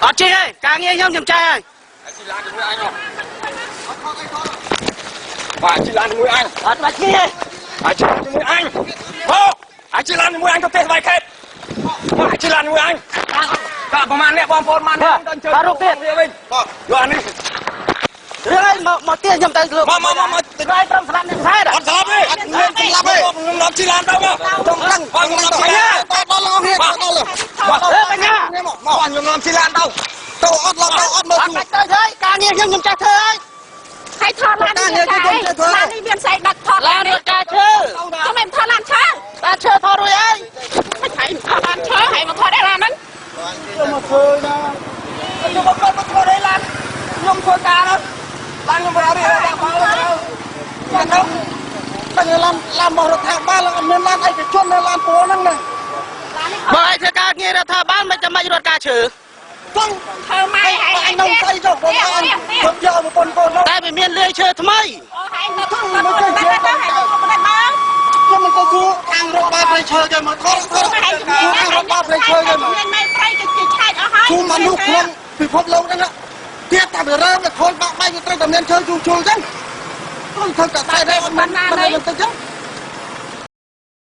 អត់ជិះទេការងារខ្ញុំខ្ញុំចេះហើយ ជិះឡានជាមួយអញបាទជិះឡានជាមួយអញ អត់បាច់ជិះទេ អាចជិះឡានជាមួយអញមកអាចជិះឡានជាមួយអញទៅផ្ទះស្វាយខេតមកអាចជិះឡានជាមួយអញតាប្រហែលអ្នកបងប្អូនបានដល់ជើវិញយកអានេះ រឿងអីមកមកទៀតខ្ញុំទៅលោក មកមកមកមក ទៅឲ្យត្រឹមស្លាប់អ្នកខ្សែ អត់ស្លាប់ទេ អត់មានស្លាប់ទេ ខ្ញុំនាំជិះឡានទៅមក ចង់ដឹង បងខ្ញុំនាំជិះឡាន ដល់ដល់គ្នាដល់ បាទ អឺបញ្ញា មក បងខ្ញុំនាំជិះឡានទៅ ទៅអត់ដល់ទៅអត់មើល អត់បាច់ទៅទេការងារខ្ញុំខ្ញុំចេះធ្វើហើយ ហើយថតឡាននេះឡាននេះមានស្អីដឹកថត ឡានរត់ការឈើ ខ្ញុំមិនថតឡានឈើ ឡានឈើថតរួចហើយ ហើយថតឡានឈើហើយមកថតដែរឡានហ្នឹង ខ្ញុំមកធ្វើណាខ្ញុំមកគាត់មកធ្វើអីឡានខ្ញុំធ្វើការនោះឡានខ្ញុំប្រើនេះដាក់បងទៅ ទៅតែឡានឡានរបស់រដ្ឋាភិបាលអត់មានឡានឯកជននៅឡានពួរហ្នឹងណា បើឲ្យធ្វើការងាររដ្ឋាភិបាលមិនចាំបាច់រត់ការឈើ ចង់ ឈើម៉ែហើយ អញនឹងស្អីចុះបងអញខ្ញុំយកប្រពន្ធកូននោះ តែវាមានលាយឈើថ្មី អូហើយទៅទៅទៅហើយទៅមកមក ខ្ញុំមិនទៅគួរខាងរដ្ឋបាលព្រៃឈើគេមកថតថត ហើយ ខាងរដ្ឋបាលព្រៃឈើគេមក មានម៉ែព្រៃគេគេឆែកអស់ហើយ ជូនមនុស្សក្នុងពិភពលោកហ្នឹងទៀតតែវារើមទៅខូចបាក់បែកវាត្រូវតែមានឈើជួលជួលចឹងត្រូវធ្វើកសែតដែរអត់មានមិនតិចចឹង